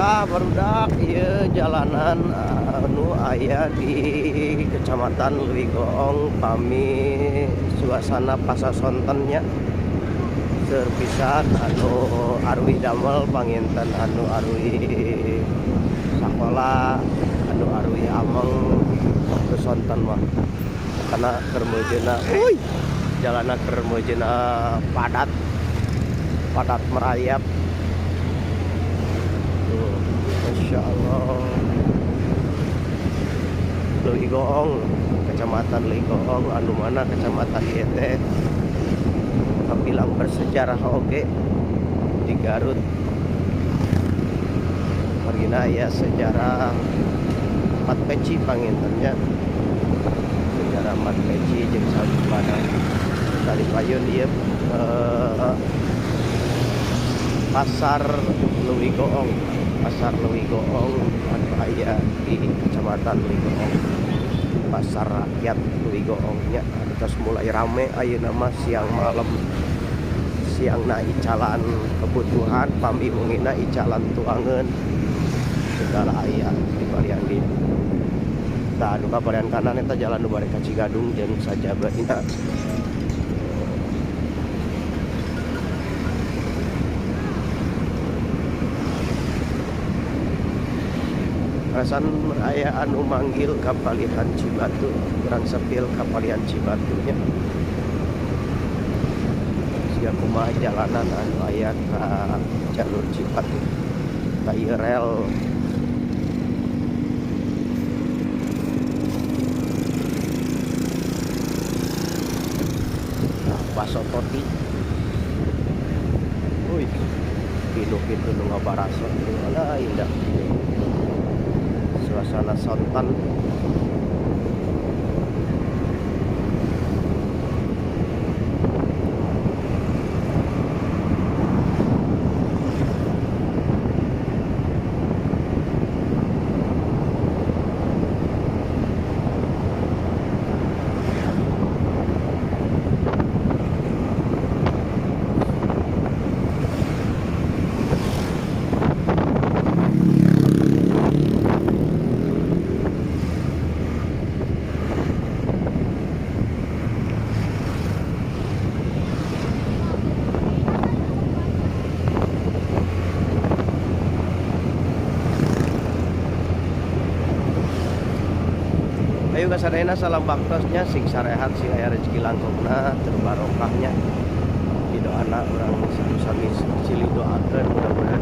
Tah barudak ieu jalanan anu aya di Kecamatan Leuwigoong pami suasana pasar sontennya seueur pisan anu aruih damel panginten anu aruih sakola anu aruih ameng waktu sonten mah karena keur meujeuhna uy jalanna keur meujeuhna padat padat merayap. Tuh, Masya Allah. Leuwigoong, Kecamatan Leuwigoong anu mana kecamatan ieu teh kabilang bersejarah oge di Garut. Margina aya sejarah Mat Peci pangintennya. Sejarah Mat Peci jeung sabana tadi payun ieu Pasar Leuwigoong, Pasar Leuwigoong anu aya di Kecamatan Leuwigoong. Pasar rakyat Leuwigoong nya tos mulai rame ayeuna mah siang malam. Siangna icalan kebutuhan, pami wengi icalan tuangeun segala aya di balian dieu. Tah anu ka balian kanan eta jalan nu bari ka Cigadung jeung sajabana. Perasaan aya anu manggil ka palihan Cibatu, kurang sepil ka palihan Cibatunya. Siga kumaha jalanan anu aya ka jalur Cibatu. Ka ieu rel. Nah, baso toti. Uy, pinuh kitu nu ngabaraso. Alah indah. Suasana sonten. Ayo kasadayana salam baktosnya sing sarehat sing aya rezeki langkungna terbarokahnya. Di doana urang sami-sami silih doakeun mudah-mudahan